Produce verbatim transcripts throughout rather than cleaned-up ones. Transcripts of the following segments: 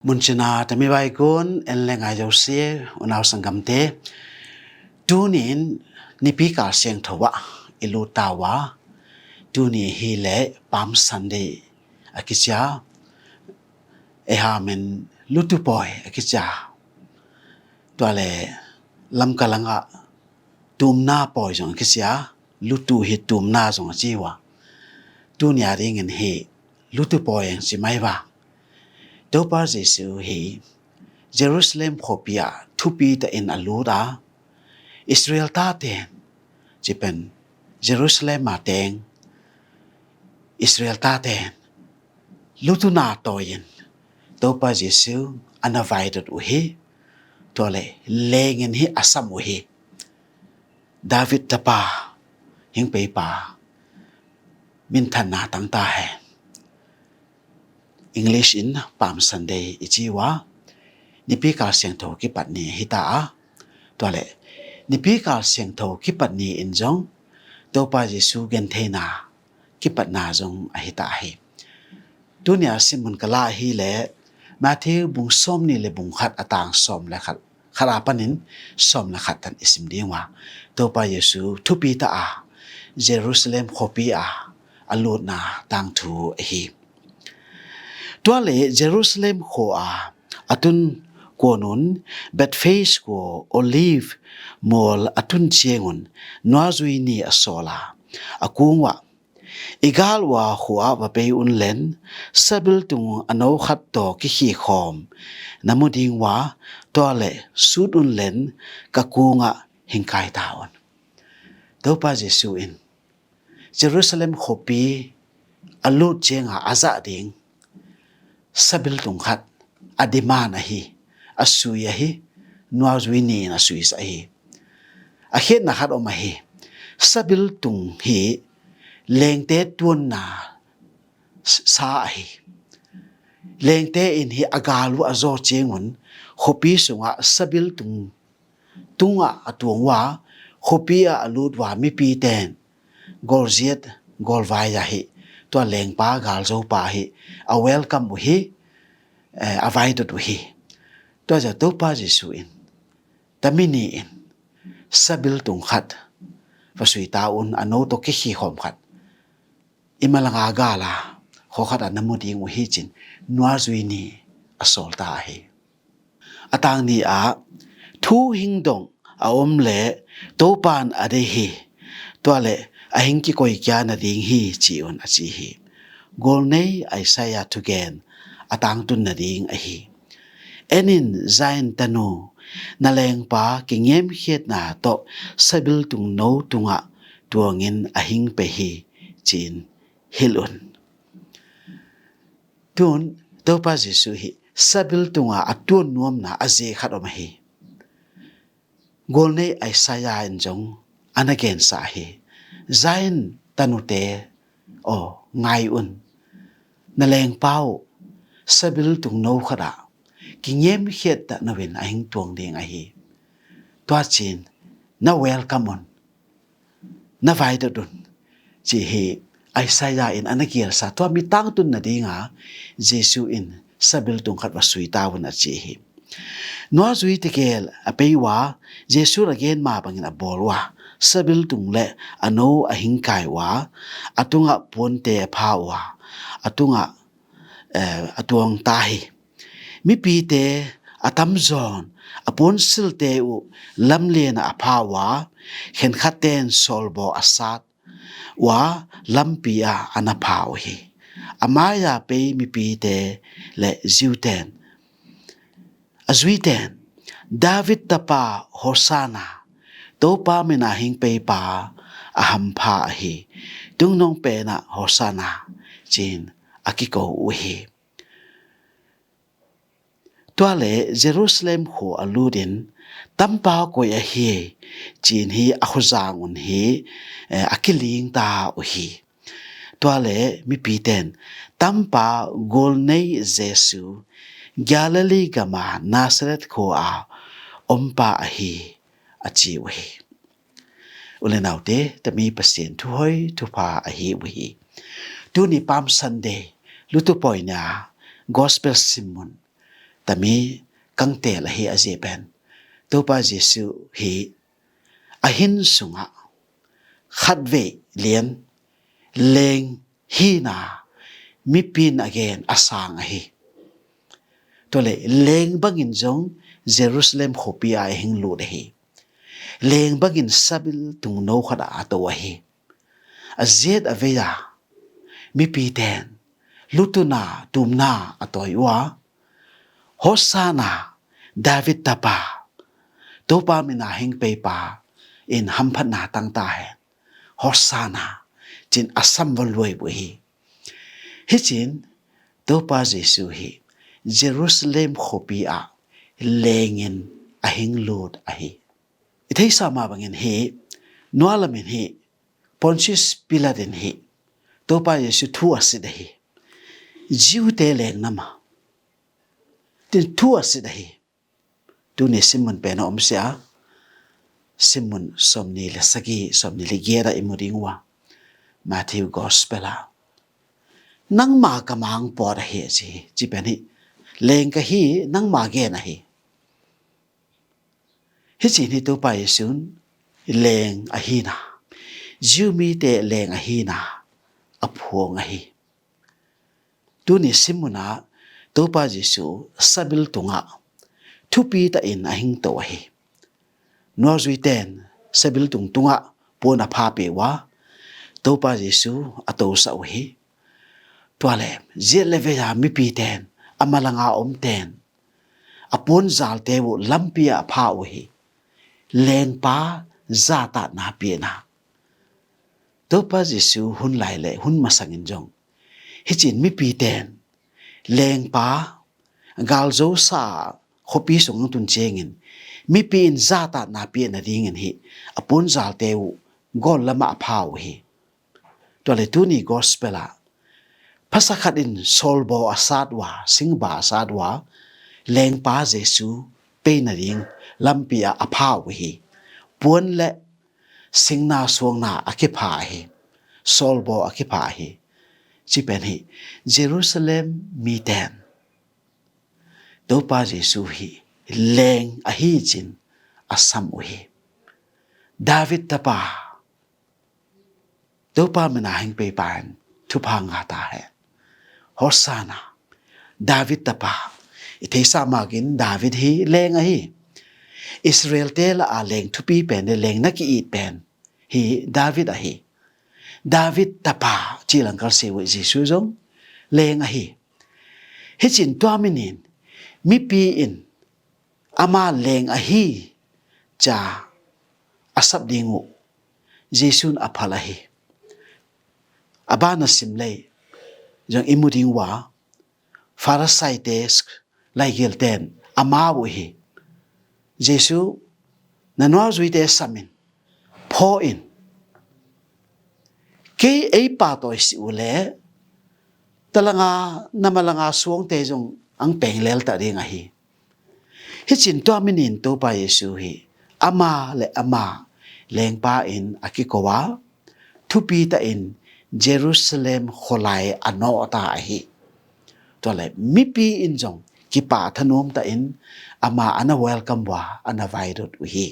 Muncina tami vaikun en le ngai zosia unau sanggamte, tunin nipi kal siangtho ah i lut ta uh a, tuni hi le Palm Sunday a kicia, ehamin lutupawi a kicia, tua le lamkalangah tumna pawi zong a kicia, lutu hi tumna zong a ci uh a, tunia dingin hi lutupawi ang ci mai va. Topa Jesu hi Jerusalem khuapi ah thupi ta in a lut a, Israel taten, ci pen Jerusalem a teng Israel taten lutuna tawi in Topa Jesu a na vaidot uh hi. Tua le lengin hi a sam uh hi. David tapa, hingpeipa minthanna tangta hen. English in Palm Sunday i ci uh a, nipi kal siangtho kipat ni hi ta a, tua le nipi kal siangtho kipat ni in zong Topa Jesu gentheina kipatna zong a hi ta hi. Tunia simun ka la hi le Matthew bung sawm ni le bung khat a tang sawm le khat, khat a panin sawm le khat tan i sim ding uh a, Topa Jesu thupi ta a Jerusalem khuapi a a lutna tangthu a hi. Tua le Jerusalem khua a a tun kuanun Bethphage khua Olive mual a tun ciangun nuazui ni a sawl a, a kung uh a, i gal uh a khua ah va pei un len, sabil tung a no khat tawh kikhikhawm na mu ding uh a, tua le sut un len ka kungah hingkai ta un. Topa Jesu in Jerusalem khuapi a lut cianga a zah ding sabil tung khat a demand ahi, a sui ahi, nuazui ni in a sui ahi. A khiatna khat om ahi. Sabil tung hi lengte tuanna sa ahi. Lengte in hi a gal uh a zaw ciangun khuapi sungah sabil tung tungah a tuang uh a, khuapi ah a lut uh a, mipi ten gawlziat gawlvai a hi, tua lengpa galzopa hi a welcome uh hi, eh, a vaidot uh hi. Tua zia Topa Jesu in tami ni in sabil tung khat va sui ta un, a no tawh kikhikhawm khat i malanga gala khuakhat a na mu ding uh hi cin nuazui ni a sawl ta hi. A tang ni ah thu hing dong a om le Topan a dei hi, tua le a hing kikoikia nading hi ci un a ci hi. Gulnei Isaiah thugen a tangtun nading ahi. En in Zion tanu, na lengpa kingemkhiatna tawh sabil tung no tungah tuangin a hing pei hi ci-in hilh un. Tun Topa Jesu hi sabil tunga a tuan nuamna a zia khat om ahi. Gulnei Isaiah in zong a na gensa hi. Zion tanute aw, ngai un, na lengpa uh sabil tung no khatah kingemkhiat dah no in a hing tuang ding ahi. Tua cin na welcome un, na vaidot un, ci hi Isaiah in a na kialsa. Tua mi tangtun nadinga Jesu in sabil tung khat va sui ta un a ci hi. Nuazui tegel a pei uh a, Jesu a gen ma bangin a bawl uh a, sabil tung le a no a hingkai uh a, a tungah puante a pha uh a, a tungah, eh, a tuang ta hi. Mipite a tamzawn a puansilte uh lamlianah a pha uh a, khenkhatten sawlbaw a sat uh a, lampi ah a na pha uh hi. A mai-a pei mipite le ziuten, a zuiten, David tapa Hosanna, Topa mina hing peipa a hampha ahi, tungnong penah Hosanna, ci-in a kiko uh hi. Tua le Jerusalem khua a lutin tampa koi ahi, ci-in hi a khuazang un hi, eh, a kiling ta uh hi. Tua le mipiten tampa gulnei Jesu Galilee gama Nazareth khua a ompa ahi, a ci uh hi. U le naute, tami Pasian thuhoi thupha ahi uh hi. Tuni Palm Sunday lutupawi nia gospel simmun tami kangtel ahi a zia pen Topa Jesuh hi a hin sungah khatvei lian leng hina mipi in a gen a sang ahi. Tuale leng bangin zong Jerusalem khuapi ah a hing lut ahi. Leng bangin sabil tungno khat ah a to ahi. A ziat a vei a mipiten lutuna tumna a tawi uh a, Hosanna, David tapa, Topa mina hing peipa in hamphatna tangta hen, Hosanna, cin a sam va luai uh hi. Hicin Topa Jesuh hi Jerusalem khuapi ah lengin a hing lut ahi. I theisa mah bangin hi, nualamin hi, Pontius Pilat in hi Topa Jesuh thu a sit ahi. Jiute leng nama tin thu a sit ahi. Tuni simun pen a om sia, simun somni le sagi, somni le giat ah i mu ding uh a, Matthew Gospel ah, nangma ka mang pawt ahi a ci hi. Ci pen hi, leng ka hi, nangma gen ahi. Hicin hi Topa Jesuh leng ahina, Jew mite leng ahina a phuang ahi. Tuni simunah Topa Jesuh sabil tungah thupi takin a hingto ahi. Nuazui ten sabil tung tungah puan a pha peuh a, Topa Jesuh a tosah uh hi. Tuale ziat le vei a mipi ten, a malanga om ten, a puan zalte uh lampi ah a pha uh hi. Lengpa zatatna piana. Topa Jesuh hun lai le hun masangin zong hicin mipi ten lengpa galzo sa khuapi sung ang tun ciangin mipi in zatatna piana dingin hi a puan zalte uh gawl lamah a pha uh hi. Tuale tuni Gospel ah phasakhat in sawlbaw a sat uh a, singba a sat uh a, lengpa Jesuh peina ding lampi ah a pha uh hi. Puan le singna suangna a kipha hi. Sawlbaw a kipha hi. Ci pen hi Jerusalem miten Topa Jesuh hi leng ahi cin a sam uh hi. David tapa, Topa mina hing peipa in thupha ngah ta hen. Hosanna, David tapa. I theisa makin David hi leng ahi. Israel te la a leng thupi pen le leng na ki-it pen hi David ahi. David tapa ci langkal se uh Jesuh zong leng ahi. Hicin tua minin mipi in ama leng ahi ca a sap ding uh Jesuh in a phal ahi. A bana sim lei zong i mu ding uh a, Pharisaite, laigilten a ma uh hi. Jesuh, na nuazuite samin phaw in, kei ei patawi si uh le talanga namalanga suangte zong ang peng lelta ding ahi. Hicin tua minin Topa Jesuh hi ama le ama lengpa in a kiko a, thupi takin Jerusalem khualai a nawhta ahi. Tuale mipi in zong kipa thanuam takin ama ana welcome uh a, ana vaidot uh hi.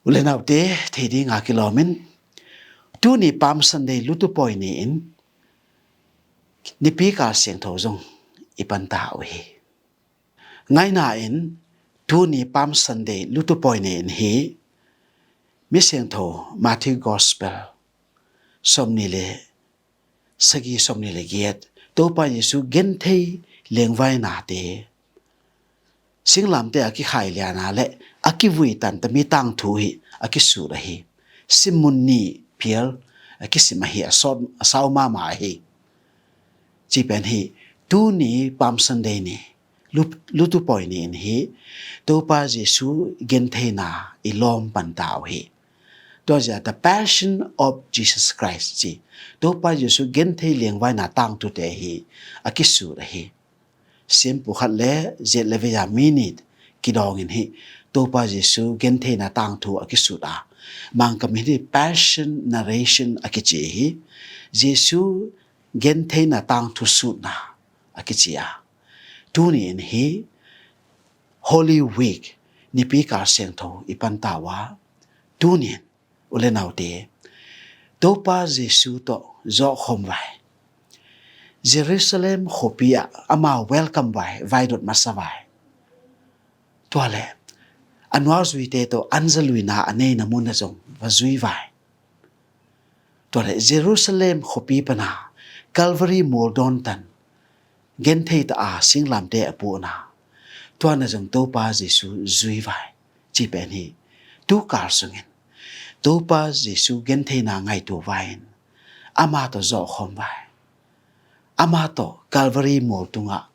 U le naute, thei dinga kilawmin tuni Palm Sunday lutupawi ni-in nipi kal siangtho zong i panta uh hi. Ngaina in tuni Palm Sunday lutupawi ni-in hi mi siangtho Matthew Gospel somni le sagi, somni le giat, Topa Jesuh genthei lengvainate, singlamte a kikhai liana le a kivui tantami tangthu hi a kisut ahi. Simmun nih phial a kisim ahi, a sawt a sau mama ahi. Ci pen hi tuni Palm Sunday ni, lu- lutupawi ni-in hi Topa Jesuh gentheina i lawm panta uh hi. Tua zia The Passion of Jesus Christ ci, Topa Jesuh genthei lengvaina tangthute hi a kisut ahi. Siampu khat le ziat le vei a minit kidawngin hi Topa Jesuh gentheina tangthu a kisut a, Mangkam hi Passion narration a kici hi. Jesuh gentheina tangthu sutna a kici a, Tuni in hi Holy Week, nipi kal siangtho i panta uh a, tuni in u le naute, Topa Jesu tawh zawhkhawm vai. Jerusalem khuapi ah amau welcome vai, vaidot masa vai. Tua le a nuazuite tawh anzaluina a neina mun ah zong va zui vai. Tua le Jerusalem khuapi pana Calvary mual dawntan genthei ta a singlamte a puhna, tua na zong Topa Jesu zui vai. Ci pen hi. Tu kal sungin Topa Jesu gentheina ngaitu vai-in ama tawh zawhkhawm vai. Ama tawh Calvary mual tungah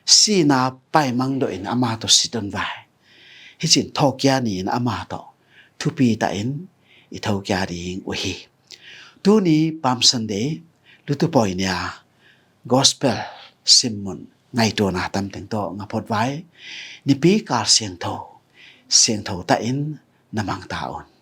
sihna paimang dawhin ama tawh siton vai. Hicin thawhkia ni-in ama tawh thupi tahin i thawhkia ding uh hi. Tuni Palm Sunday, Lutupawi ni-a Gospel simmun ngaituana tamteng tawh nga phot vai. Nipi kal siangtho, siangtho tahin na mangta un.